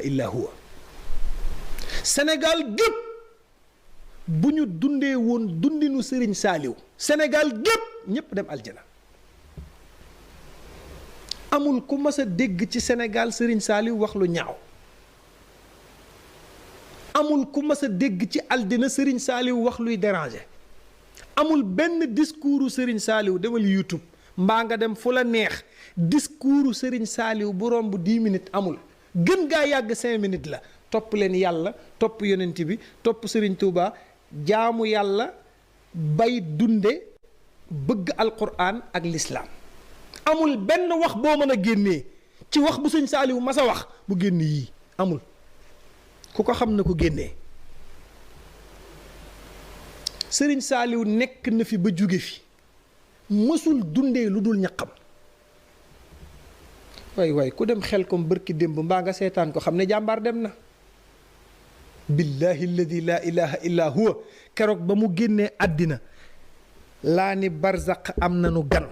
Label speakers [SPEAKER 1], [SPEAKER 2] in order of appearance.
[SPEAKER 1] illa huwa. Sénégal gépp bu ñu dundee woon dundinu Serigne Saliou Sénégal gépp ñépp dem aljana. amul ku mas a dégg ci Sénégal Serigne Saliou wax lu ñaaw. amul ku mas a dégg ci aldina Serigne Saliou wax luy déranger. amul benn discours Serigne Saliou demal YouTube mbaa nga dem fu la neex discours Serigne Saliou bu romb 10 minutes amul. gën gaa yàgg 5 minutes la. topp leen yàlla topp yonent bi topp Serigne Touba jaamu yàlla bay dunde bëgg alquran ak lislaam amul benn wax boo mën a génnee ci wax bu Serigne Saliou mas a wax bu génn yii amul ku ko xam na ko génnee. Serigne Saliou nekk na fi ba jóge fi mësul dundee lu dul ñaqam. waay ku dem xel kom bërki démb mbaa nga seetaan ko xam ne jàmbaar dem na. billahi alladi laa ilaha illa huwa keroog ba mu génnee àddina laa ni barzaq am nanu gan.